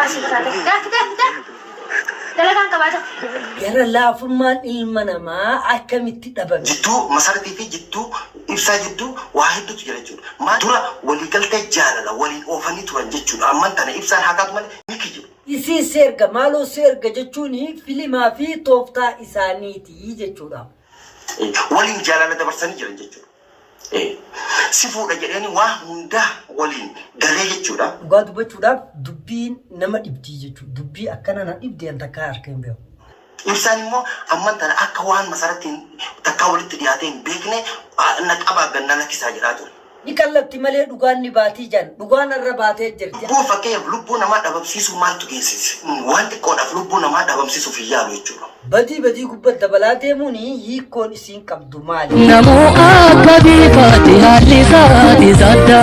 Baasii biraa ta'e. Dafi dafi dafi. Dalagaan qabaa dafi. Gara laafummaan ilma namaa akkamitti dhabame? Jidduu Masaratii fi jidduu Ibsaa jidduu waa hedduutu jira jechuudha. Maal dura waliigaltee jaalala waliin oofanii turan jechuudha. Amman tana Ibsaan haa kaatu malee ni kijiba. Isii si erga maaloo si erga jechuun filimaa fi tooftaa isaaniiti jechuudha. Waliin jaalala dabarsanii jiran jechuudha. Si fuudha jedheeni waa hundaa waliin galee jechuudha. Dhugaa dubbachuudhaaf dubbiin nama dhibdii jechuudha. Dubbii akkana na dhibde an takkaa arkee hin beeku. Ibsaan immoo amman tana akka waan Masaratiin takkaa walitti dhiyaatee hin beekne na qabaa gad na lakkisaa jedhaa ture. Ni qallatti malee dhugaan ni baatii jan. Dhugaan har'a baatee jirti. Lubbuu fakkeenyaaf lubbuu namaa dhabamsiisuu maaltu geessise? Waan xiqqoodhaaf lubbuu namaa dhabamsiisuuf hin yaalu jechuudha. Badii badii gubbat dabalaa deemuun hiikkoon isiin qabdu maali? Namuu akka biifaatti haalli isaatis adda.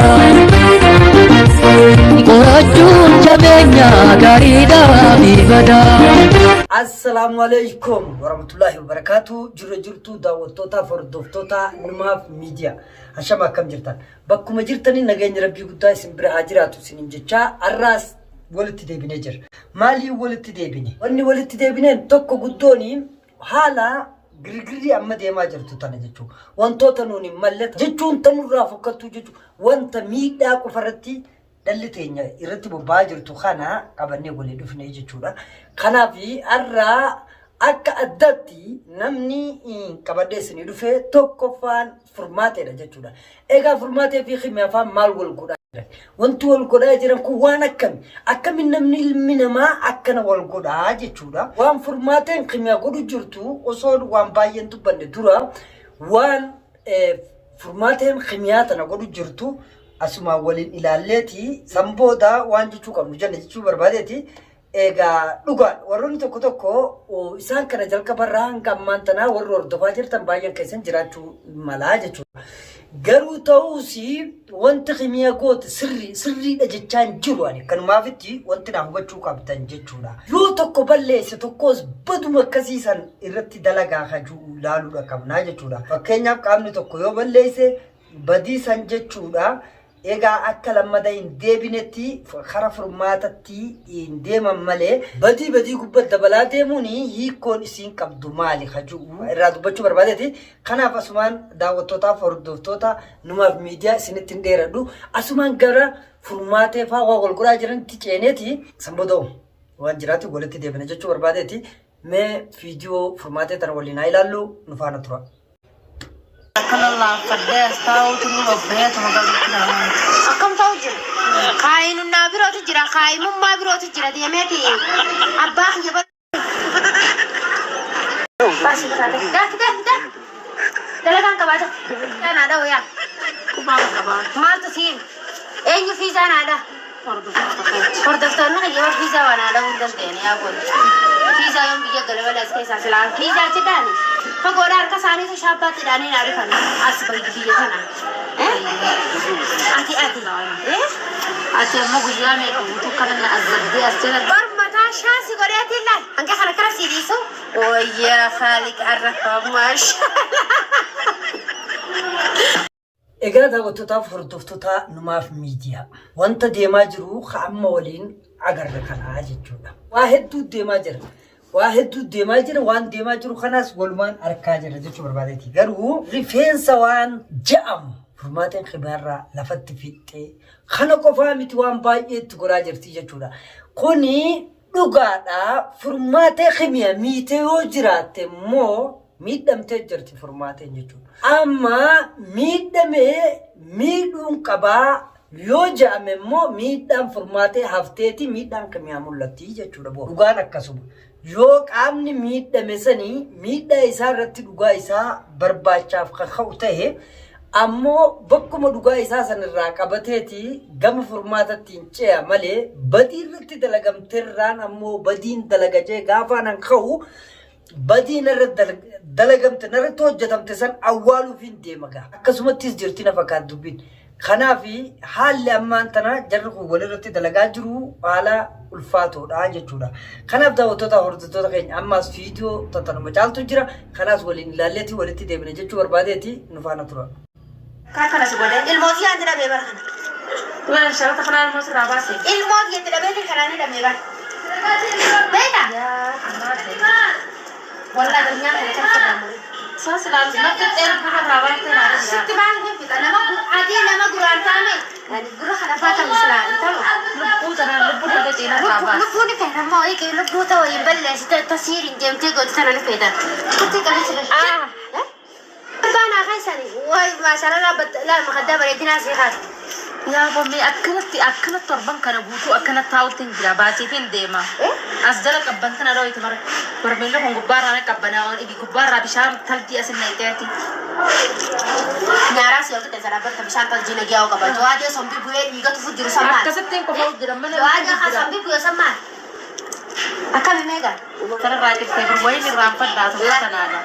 Qorachuun jabeenya gaariidhaa fi badaa. Assalaamu alaikum warahmatullahi wabarakatuh. Jirra jirtu daawwattootaaf hordoftoota Numaaf Miidiyaa. Ashama akkam jirtan? Bakkuma jirtanii nageenyi Rabbii guddaa isin bira haa jiraatu isiniin jechaa har'aas walitti deebinee jira. Maaliin walitti deebine? Wanni walitti deebineen tokko guddoon haala girgirrii amma deemaa jirtu tana jechuudha. Wantoota nuun hin malle jechuun tanurraa fokkattuu jechuudha. Wanta miidhaa qofa irratti dhalli teenya irratti bobba'aa jirtu kana qabannee walii dhufne jechuudha. Kanaaf har'a akka addaatti namni qabadhee isinii dhufe tokkoffaan Furmaateedha jechuudha. Egaa Furmaatee fi Kimiyaafaan maal wal godhaa jiran? Wanti wal godhaa jiran kun waan akkami? Akkamiin namni ilmi namaa akkana wal godhaa jechuudha. Waan Furmaateen Kimiyaa godhu jirtu osoo waan baay'een dubbanne dura waan Furmaateen Kimiyaa tana godhu jirtu asumaan waliin ilaalleeti san booda waan jechuu qabnu jenna jechuu barbaadeeti. Egaa dhugaadha warroonni tokko tokko isaan kana jalqabarraa hanga ammaan tanaa warri hordofaa jirtan baay'een keessan jiraachuu malaa jechuudha. Garuu ta'uus wanti kimiya goote sirrii sirriidha jechaa hin jiru ani kanumaafitti wanti naa hubachuu qabdan jechuudha. Yoo tokko balleesse tokkos baduma akkasii san irratti dalagaa kajuu ilaaluudha qabnaa jechuudha. Fakkeenyaaf qaamni tokko yoo balleesse badii san jechuudha. Egaa akka lammada hin deebinetti kara furmaatatti hin deeman malee badii badii gubba dabalaa deemuun hiikkoon isiin qabdu maali ka ju'u irraa dubbachuu barbaadeeti. Kanaaf asumaan daawwattootaaf hordoftoota Numaaf Miidiyaa isinitti hin dheeradhu. Asumaan gara furmaatee faa waa wal godhaa jiranitti ceeneeti san booda waan jiraatu walitti deebina jechuu barbaadeeti. Mee viidiyoo furmaatee tana waliin haa ilaallu nu faana tura. Akka lallaaffadhee as taa'uutu nu dhobbee galuutti nama. Akkam ta'u jira. Kaayinunnaa birootu jira. Kaayimummaa birootu jira. Deemeeti abbaa kiyya bar. Baasii biraa ta'e. Daafi daafi daafi. Dalagaan qabaa ta'e. Naa dha'u yaa. Qubaan qabaa. Maaltu siin? Eenyu fiizaa naa dha'a? Hordoftoonni kiyya bar fiizaa waan haadha hin dandeenye yaa kun. Fiizaa yoon biyya gale malee as keessaa silaa fiizaa achi dhaani. Fagoodha harka isaaniitu shaabbaatti dhaanii naa dhufan as biyya tana. Ati ati. Ati ammoo guyyaa meeqa guutuu kana na azzabdee as jala. Bar mataa shaasi godheetiin laal. Hanga kana kana sii dhiisu. Wayyaa haaliq arrafa maashaa. Egaa daawwattootaaf hordoftoota Numaaf Miidiyaa wanta deemaa jiru ka amma waliin agarre kanaa jechuudha. Waa hedduu deemaa jira. Waa hedduu deemaa jira. Waan deemaa jiru kanaas walumaan arkaa jira jechuu barbaadeeti. Garuu rifeensa waan ja'amu furmaateen kibaarraa lafatti fixxee kana qofaa miti waan baay'ee itti godhaa jirti jechuudha. Kuni dhugaadha. Furmaatee kimiya miitee yoo jiraatte immoo Miidhamtee jirti Furmaateen jechuudha. Amma miidhamee miidhuun qabaa yoo ja'ame immoo miidhaan Furmaatee hafteeti miidhaan kimiyaa mul'atti jechuudha. Boo dhugaan akkasuma. Yoo qaamni miidhame sanii miidhaa isaa irratti dhugaa isaa barbaachaaf kan ka'u ta'e ammoo bakkuma dhugaa isaa sanirraa qabateeti gama furmaatatti hin ce'a malee badii irratti dalagamterraan ammoo badiin dalaga jee gaafaan an ka'u Badii narra dalagamte narratti hojjetamte san awwaaluufiin deema gaa. Akkasumattis jirti na fakkaata dubbiin. Kanaaf haalli ammaan tana jarri kun walirratti dalagaa jiru haala ulfaatoodha jechuudha. Kanaaf daawwattoota hordoftoota keenya ammaas viidiyoo tanuma caaltu jira. Kanaas waliin ilaalleeti walitti deebina jechuu barbaadeeti nu faana tura. Akka akkana si godhe. Ilmoo tiyaan dhabee bara kana. Waan sharata kanaan immoo sirraa baase. Ilmoo kiyyatti dhabeetiin kanaan hidhamee bara. Beektaa? Yaa maate. Wallaahi addunyaan kana kan sirraa muri. Soo silaalu nafti dheeraa kanarraa baatee naa Sitti maal kun fixa nama adii nama guraan taame ani gurra kana faa kan silaa hin ta'u. Lubbuu tanaan lubbuu hunda ceenaa irraa baase. Lubbuu ni feena ammoo eegi lubbuu ta'u hin balleessite tasiir hin deemtee gooti tana ni feetan. Kutti qabee sirra. Ah. Baanaa keessani wayi maashaala laa makaddaa bareedinaa sii kaasa. Yaa bommee akkanatti akkanatti torban kana guutuu akkanatti taa'utti hin jira baateetiin deema. As jala qabban tana dhooyte mara barmeelli kun gubbaarraa qabbanaa waan ibi gubbaarraa bishaan talbii asin naqxeeti. Nyaaraa si yookiin tajaajila bakka bishaan taljii nagiyaa qaba. Jawaajee sombii bu'ee dhiigatu fujiru sammaan. Akkasittiin qofa jira mana Jawaajee haa sombii bu'ee sammaan. Akkami meeqa? Kanarraa ciftee bir wayiin irraanfadhaa tokko tanaadha.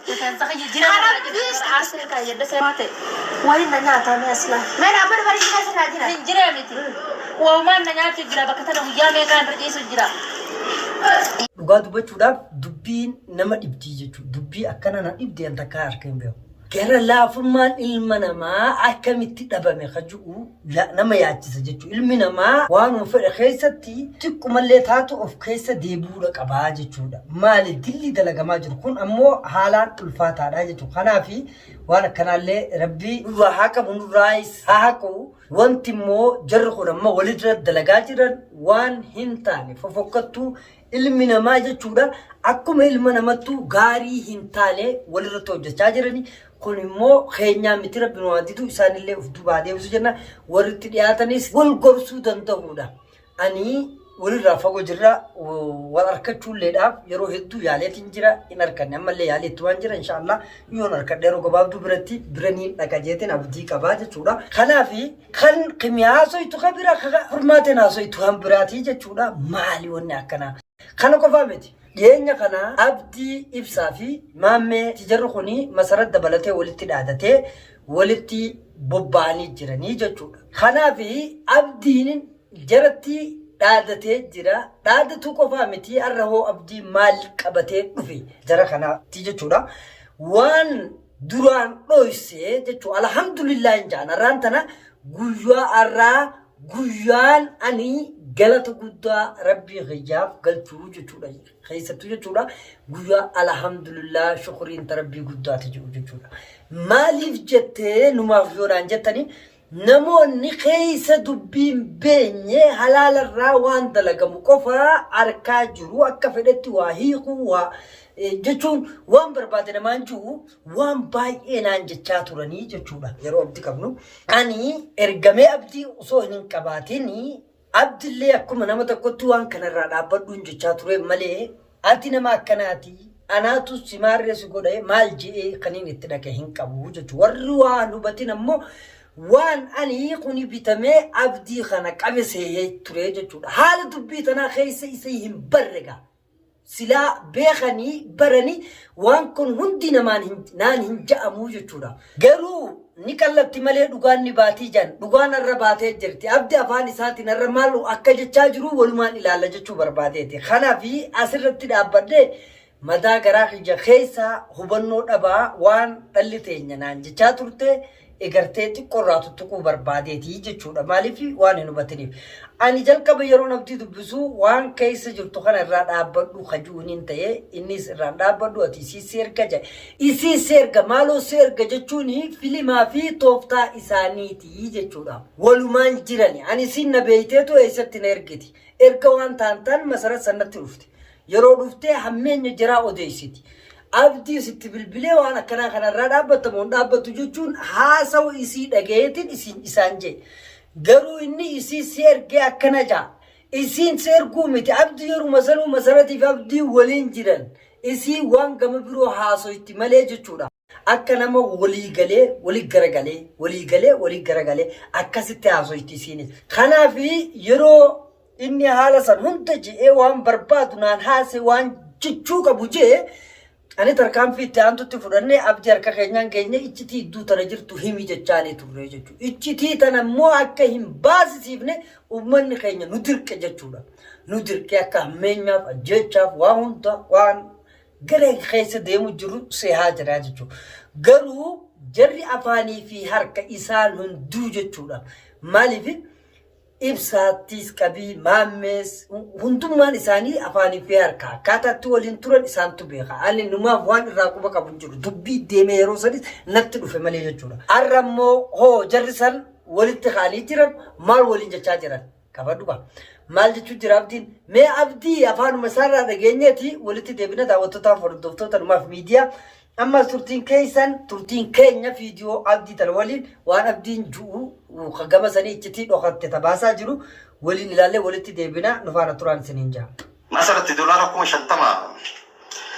Rifeensa kiyya jira Wayiin na nyaataa asla. Mee dhaabbata bareedinaa sirraa jira. Hin jira miti. Walumaan na nyaachuu jira bakka tana guyyaa meeqaan irra ciisu jira. Dhugaa dubbachuudhaaf dubbiin nama dhibdii jechuudha. Dubbii akkana na dhibdeen takka harka hin beeku. Gara laafummaan ilma namaa akkamitti dhabame ka jiru nama yaachisa jechuudha. Ilmi namaa waanuma fedhe keessatti xiqqumallee taatu of keessa deebi'uudha qabaa jechuudha. Maali dilli dalagamaa jiru kun ammoo haalaan ulfaataadha jechuudha. Kanaaf waan akkanaallee rabbii nurraa haa qabu nurraayis haa haqu. Wanti immoo jarri kun amma walirra dalagaa jiran waan hin taane fofokkattuu ilmi namaa jechuudha. Akkuma ilma namattuu gaarii hin taane walirratti hojjechaa jirani. Kun immoo keenyaa miti rabbi nu haa didu isaanillee of duubaa deebisu jenna. Warritti dhiyaatanis wal gorsuu danda'uudha. Ani walirraa fagoo jirra wal harkachuulleedhaaf yeroo hedduu yaaleetiin jira hin harkanne ammallee yaaleetti waan jira inshaallah yoon harkadhe yeroo gabaabduu biratti biraniin dhaqa jeetiin abdii qabaa jechuudha. Kanaaf kan kimi haasoytu kan bira furmaateen haasoytu kan biraatii jechuudha maali wanni akkanaa. Kana qofaa miti. Dhiyeenya kana Abdii Ibsaa fi Maammee jarri kuni Masarat dabalatee walitti dhaadatee walitti bobba'anii jiranii jechuudha. Kanaaf Abdiin jaratti dhaadatee jira. Dhaadatuu qofaa miti har'a hoo Abdii maal qabatee dhufe jara kanaatti jechuudha. Waan duraan dhoysee jechuudha. Alhamdulillah hin jaan har'aan tana guyyaa har'aa guyyaan ani galata guddaa rabbii kiyyaaf galchuu jechuudha. Keessattuu jechuudha guyyaa alhamdulillah shukriin ta rabbii guddaati jedhu jechuudha. Maaliif jettee numaaf yoo naan jettanii namoonni keessa dubbiin beenye halaalarraa waan dalagamu qofa arkaa jiru akka fedhetti waa hiikuu waa jechuun waan barbaade namaan jiru waan baay'ee naan jechaa turanii jechuudha yeroo abdii qabnu. Ani ergamee abdii osoo hin qabaatin abdillee akkuma nama tokkotti waan kanarraa dhaabbadhuun jechaa ture malee ati nama akkanaati anaatu si maarree si godhe maal je'ee kaniin itti dhaqe hin qabu jechuudha. Warri waan hubatin ammoo waan ani kuni bitamee abdii kana qabe seeyee ture jechuudha. Haala dubbii tanaa keessa isa hin barre gaa. Silaa beekanii baranii waan kun hundi namaan hin, naan hin ja'amuu jechuudha. Garuu ni qallatti malee dhugaan ni baatii jan dhugaan har'a baatee jirti. Abdi afaan isaatiin har'a maal akka jechaa jiru walumaan ilaalla jechuu barbaadeeti. Kanaaf asirratti dhaabbadhee madaa garaa kiyya keessa hubannoo dhabaa waan dhalli teenya naan jechaa turte egartee xiqqoo irraa tuttuquu barbaadeeti jechuudha. Maaliif waan hin hubatiniif. Ani jalqaba yeroon abdii dubbisu waan keessa jirtu kana irraa dhaabbadhu kajuun hin ta'e innis irraan dhaabbadhu ati isii si erga jedhe. Isii si erga maaloo si erga jechuun filimaa fi tooftaa isaaniiti jechuudha. Walumaan jirani. Ani isiin na beeyteetu eessatti na ergiti. Erga waan taan taan masarat sannatti dhufte. Yeroo dhuftee hammeenya jaraa odeessiti. Abdii sitti bilbilee waan akkanaa kanarraa dhaabbatta moo hin dhaabbattu jechuun haasawa isii dhagayeetiin isin isaan jee. Garuu inni isii si ergee akkana jaa. Isiin si erguu miti abdii yeruma sanuu masaratiif abdii waliin jiran isii waan gama biroo haasoytti malee jechuudha. Akka nama walii galee walii garagalee walii galee walii garagalee akkasitti haasoyti isiinis. Kanaaf yeroo inni haala san hunda je'ee waan barbaadu naan haase waan jechuu qabu je'e ani tarkaanfii itti aantutti fudhannee abdii harka keenyaan geenye iccitii idduu tana jirtu himi jechaanii turre jechuudha. Iccitii tana immoo akka hin baasisiifne uummanni keenya nu dirqe jechuudha. Nu dirqe akka hammeenyaaf ajjeechaaf waa hunda waan gara keessa deemu jiru seehaa jira jechuudha. Garuu Jarri afaanii fi harka isaan hunduu jechuudha. Maaliif Ibsaattis qabii Maammees hundummaan isaanii afaanii fi harka akkaataatti waliin turan isaantu beeka. Ani numaaf waan irraa quba qabu hin jiru. Dubbii deemee yeroo sanis natti dhufe malee jechuudha. Har'a immoo hoo jarri san walitti ka'anii jiran maal waliin jechaa jiran? Qabadhu kaa. Maal jechuu jira Abdiin? Mee Abdii afaanuma isaarraa dhageenyeeti walitti deebina daawwattootaaf hordoftoota numaaf miidiyaa. Ammas turtiin keessan turtiin keenya viidiyoo Abdii tana waliin waan Abdiin ju'u ka gama sanii iccitii dhokatte ta baasaa jiru waliin ilaallee walitti deebina nu faana turaan isiniin ja'a. Masaratti dolaara 50,000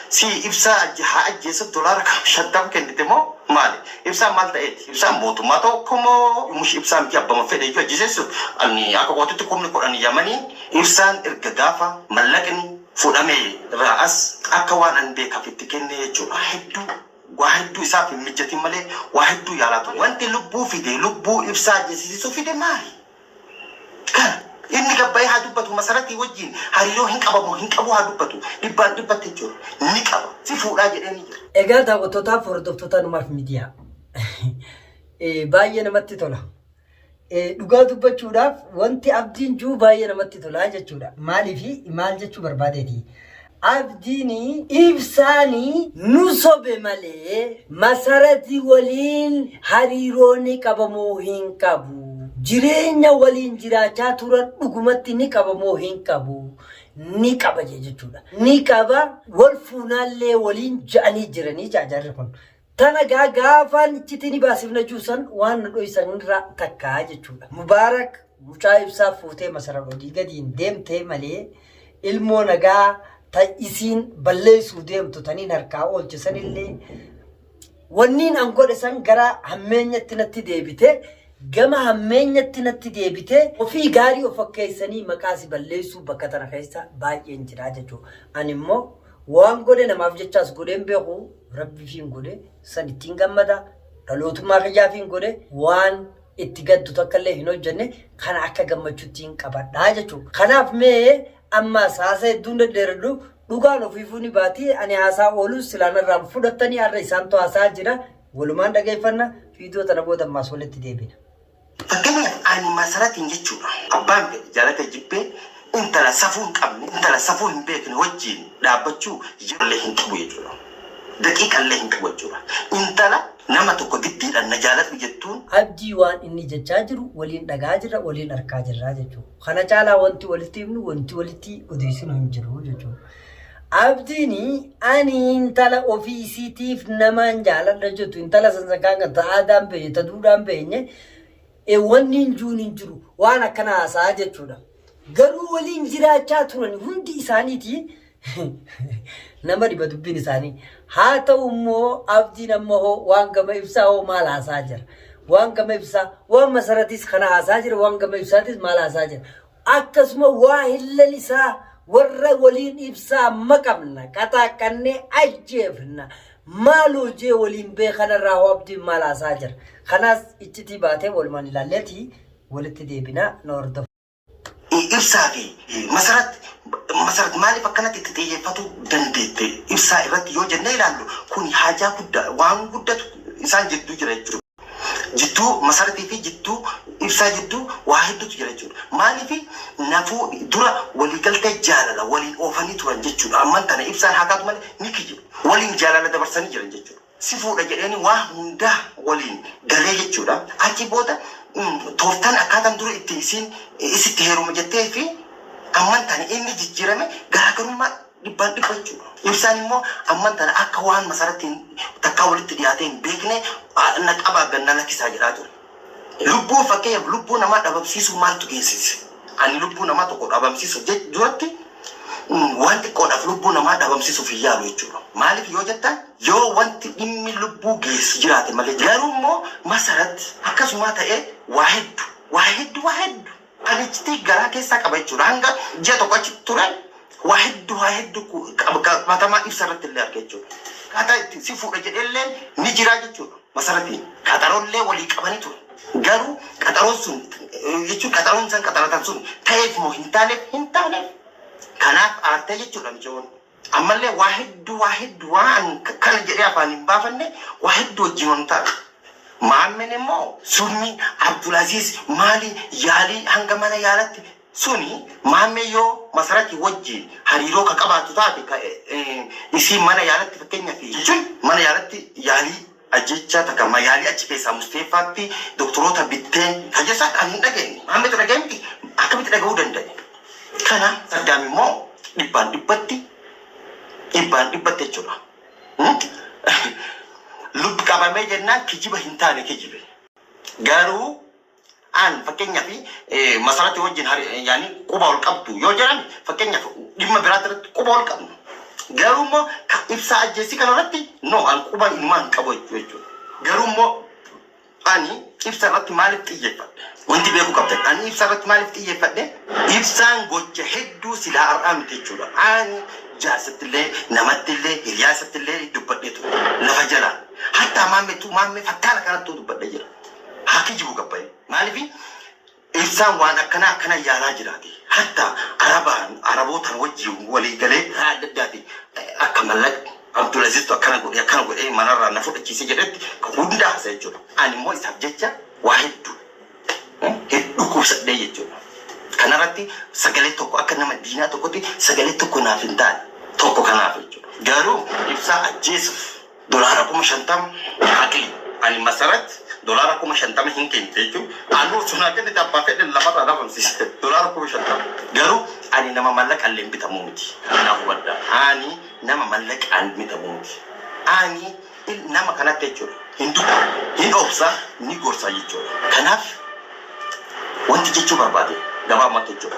si ibsaa haa ajjeesuuf dolaara 50,000 kennite moo maali? Ibsaan maal ta'eeti? Ibsaan mootummaa tokko moo mush ibsaan miti abbama fedhe iyyuu ajjeessu ani akka kootitti 10,000 Yamanii ibsaan erga gaafa mallaqni fudhame irraa as akka waan an beekaaf itti kennee jechuudha. Waa hedduu waa hedduu isaaf hin mijjatin malee waa hedduu yaalaa ture. Wanti lubbuu fide lubbuu ibsaa ajjeesisiisuu fide maali? Kana inni gabbayee haa dubbatu Masaratii wajjin hariiroo hin qabamu hin qabu haa dubbatu dhibbaan dhibbatti jechuudha. Ni qaba. Si fuudhaa jedhee ni jira. Egaa daawwattootaaf hordoftoota Numaaf Miidiyaa baay'ee namatti tola. Dhugaa dubbachuudhaaf wanti Abdiin jiru baay'ee namatti tola jechuudha. Maaliif maal jechuu barbaadeeti? Abdiin ibsaanii nu sobe malee Masarati waliin hariiroo ni qabamoo hin qabu. Jireenya waliin jiraachaa turan dhugumatti ni qabamoo hin qabu. Ni qaba jechuudha. Ni qaba wal fuunaallee waliin ja'anii jiranii jaajarri kun. Tana gaa gaafaan iccitii ni baasifna juu san waan nu dhoysan irraa takkaa jechuudha. Mubaarak mucaa ibsaa fuutee masarat olii gadiin deemtee malee ilmoo nagaa ta isiin balleessuu deemtu taniin harkaa oolche sanillee wanniin an godhe san gara hammeenyatti natti deebite gama hammeenyatti natti deebite ofii gaarii of fakkeessanii maqaa si balleessuu bakka tana keessa baay'een jira jechuudha. Ani immoo waan godhe namaaf jechaas godheen beeku Rabbifiin godhe san ittiin gammada dhalootummaa kiyyaafiin godhe waan itti gaddu takka illee hin hojjenne kana akka gammachuttiin qabadha jechuudha. Kanaaf mee ammaas haasa hedduun dhedheeradhu dhugaan ofiifuu ni baati ani haasaa oolus silaa narraan fudhattanii har'a isaantu haasaa jira walumaan dhageeffanna viidiyoo tana booda ammaas walitti deebina. Fakkeenyaaf ani Masaratiin jechuudha. Abbaan fedhe jaalate jibbee intala safuu hin qabne, intala safuu hin beekne wajjin dhaabbachuu yerollee hin qabu jechuudha. Daqiiqallee hin qabu jechuudha. Intala nama tokko giddiidhaan na jaaladhu jettuun. Abdii waan inni jechaa jiru waliin dhaga'aa jirra, waliin arkaa jirra jechuudha. Kana caalaa wanti walitti himnu, wanti walitti odeessinu hin jiru jechuudha. Abdiin ani intala ofii isiitiif namaan jaaladha jettu intala sansakaan kan ta aadaan beekne ta duudhaan beekne wanni hin jiruun hin jiru waan akkana haasa'aa jechuudha. Garuu waliin jiraachaa turan hundi isaaniiti nama dhiba dubbiin isaanii. Haa ta'u immoo Abdiin amma hoo waan gama ibsaa hoo maal haasa'aa jira? Waan gama ibsaa waan masaratiis kana haasa'aa jira waan gama ibsaatis maal haasa'aa jira? Akkasuma waahillan isaa warra waliin ibsaa maqabna, qaxaaqqannee ajjeefna, maaloo jee waliin bee kanarraa hoo Abdiin maal haasaa jira? Kanaas iccitii baatee walumaan ilaalleeti walitti deebina na hordofa. Ibsaa fi Masarat Masarat maaliif akkanatti itti xiyyeeffatuu dandeette ibsaa irratti yoo jennee ilaallu kuni haajaa guddaa waan guddatu isaan jidduu jira jechuudha. Jidduu Masaratii fi jidduu Ibsaa jidduu waa hedduutu jira jechuudha. Maaliif nafuu dura waliigaltee jaalala waliin oofanii turan jechuudha. Amman tana Ibsaan haa taatu malee ni kijiba. Waliin jaalala dabarsanii jiran jechuudha. Si fuudha jedheeni waa hundaa waliin galee jechuudha. Achi booda tooftaan akkaataan dura itti isiin isitti heeruma jettee fi amman tana inni jijjiirame garaagarummaa dhibbaan dhibba jechuudha. Ibsaan immoo amman tana akka waan Masarattiin takkaa walitti dhiyaatee hin beekne na qabaa gad na lakkisaa jedhaa ture. Lubbuu fakkeenyaaf lubbuu namaa dhabamsiisuu maaltu geessise? Ani lubbuu namaa tokko dhabamsiisuuf duratti waan xiqqoodhaaf lubbuu namaa dhabamsiisuuf hin yaalu jechuudha. Maaliif yoo jettan yoo wanti dhimmi lubbuu geessu jiraate malee. Garuu immoo Masarat akkasumaa ta'ee waa heddu waa heddu waa heddu Ani iccitii garaa keessaa qaba jechuudha. Hanga ji'a tokko achi ture waa hedduu waa hedduu qabatamaa ibsa irratti illee arge jechuudha. Akkaataa itti si fuudha jedhee illee ni jiraa jechuudha. Masaratiin qaxaroollee walii qabanii ture. Garuu qaxaroon sun jechuun qaxaroon isaan qaxaratan sun ta'eef moo hin taaneef hin taaneef. Kanaaf aartee jechuudha micoon. Ammallee waa hedduu waa hedduu waan kana jedhee afaan hin baafanne waa hedduu wajjin waan taane. Maammin immoo summi Abdulaziz maali yaalii hanga mana yaalatti suni maammee yoo Masarati wajjin hariiroo ka qabaatu taate ka isii mana yaalatti fakkeenyaaf jechuun mana yaalatti yaalii ajjechaa takka ma yaalii achi keessaa Musteeffaatti doktoroota bittee ka jecha kan hin dhageenye. Maammeetu dhaga'e miti, akkamitti dhaga'uu danda'e? Kana Saddaam immoo dhibbaan dhibbatti, dhibbaan dhibbatti jechuudha. Lubbi qabamee jennaan kijiba hin taane kijibe. Garuu an fakkeenyaaf Masarati wajjin yaani quba ol qabdu yoo jedhan, fakkeenyaaf dhimma biraatti irratti quba ol qabnu. Garuu immoo ka ibsaa ajjeessi kana irratti no, an quba inumaa hin qabu jechuudha. Garuu immoo ani ibsa irratti maaliif xiyyeeffadhe? Wanti beekuu qabdan, ani ibsa irratti maaliif xiyyeeffadhe? Ibsaan gocha hedduu silaa har'aa miti jechuudha. Ani jaarsattillee, namattillee, hiriyaasattillee dubbadhee ture. Lafa jalaan. Hattaa maammetu maammee fakkaana kanattuu dubbadhee jira. Haa kijibu gabbaye. Maaliif ibsaan waan akkana akkana yaalaa jiraate. Hatta arabaan arabootaan wajjin walii galee karaa adda addaati akka mallaqa Abdulaziztu akkana godhee akkana godhee manarraa na fudhachiise jedhetti hunda haasa jechuudha. Ani immoo isaaf jecha waa hedduu hedduu kubsadhee jechuudha. Kanarratti sagalee tokko akka nama diinaa tokkotti sagalee tokko naaf hin taane tokko kanaaf jechuudha. Garuu ibsaa ajjeesuuf $50,000 haqli ani Masarat $50,000 hin kennite jechuudha. Anuu sunaa kennite abbaa fedhe lafarraa dhabamsiise $50,000. Garuu ani nama mallaqa illee hin bitamuu miti. Kanaaf hubadhaa. Ani nama mallaqaan bitamuu miti. Ani nama kanatti jechuudha. Hin dubbadhu, hin obsa, ni gorsa jechuudha. Kanaaf wanti jechuu barbaade gabaabumatti jechuudha.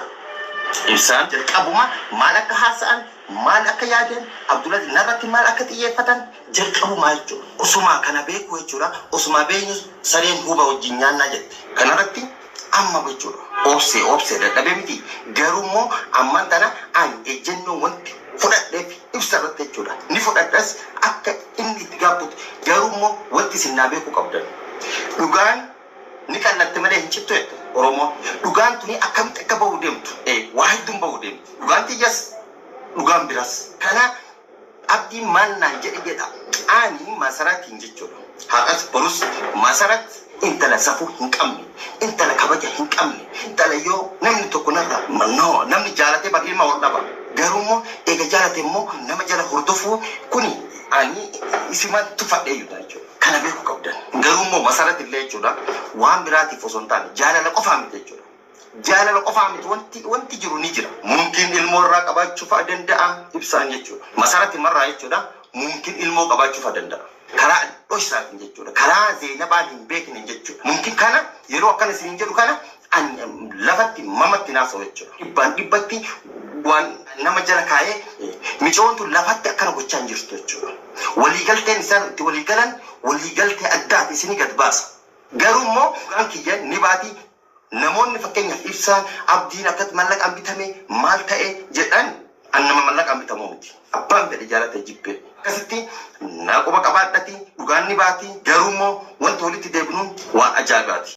Ibsaan jalqabuma maal akka haasa'an, maal akka yaadan, Abdulaziz narratti maal akka xiyyeeffatan jalqabumaa jechuudha. Osumaa kana beeku jechuudha. Osumaa beeknu sareen huba wajjin nyaannaa jette. Kanarratti amma jechuudha. Obsee obsee dadhabee miti. Garuu immoo ammaan tana ani ejjennoo wanti fudhadheef ibsa irratti jechuudha. Ni fudhadhas akka inni itti gaabbutu. Garuu immoo wanti isin naa beekuu qabdan. Dhugaan ni qallatte malee hin cittu jette Oromoon. Dhugaan tuni akkamitti akka bahu deemtu? Waa hedduun bahu deemti. Dhugaan tiyyas, dhugaan biras. Kana abdiin maal naan jedhe jedha. Ani Masaratiin jechuudha. Har'as borus Masarat intala safuu hin qabne, intala kabaja hin qabne, intala yoo namni tokko narraa no, namni jaalatee bar ilma wal dhaba. Garuu immoo eega jaalate immoo nama jala hordofuu kuni ani isimaan tuffadhee jiru jechuudha. Kana beekuu qabdan. Garuu immoo Masarat illee jechuudha waan biraatiif osoo hin taane jaalala qofaa miti jechuudha. Jaalala qofaa miti, wanti jiru ni jira. Mumkin ilmoo irraa qabaachuu fa'a danda'a ibsaan jechuudha. Masarati marraa jechuudha mumkin ilmoo qabaachuu fa'a danda'a. Karaa dhoksaatiin jechuudha. Karaa Zeenabaan hin beekne jechuudha. Mumkin kana yeroo akkana isiniin jedhu kana ani lafatti mamatti naasa'u jechuudha. Dhibbaan dhibbatti waan nama jala kaa'ee micoontu lafatti akkana gochaa hin jirtu jechuudha. Waliigalteen isaan itti waliigalan waliigaltee addaati isinii gad baasa. Garuu immoo dhugaan kiyya ni baati. Namoonni fakkeenyaaf ibsaan abdiin akkatti mallaqaan bitame maal ta'e jedhan, an nama mallaqaan bitamuu miti. Abbaan fedhe jaalate jibbee. Akkasitti na quba qabaadhati, dhugaan ni baati. Garuu immoo wanti walitti deebinuun waan ajaa'ibaati.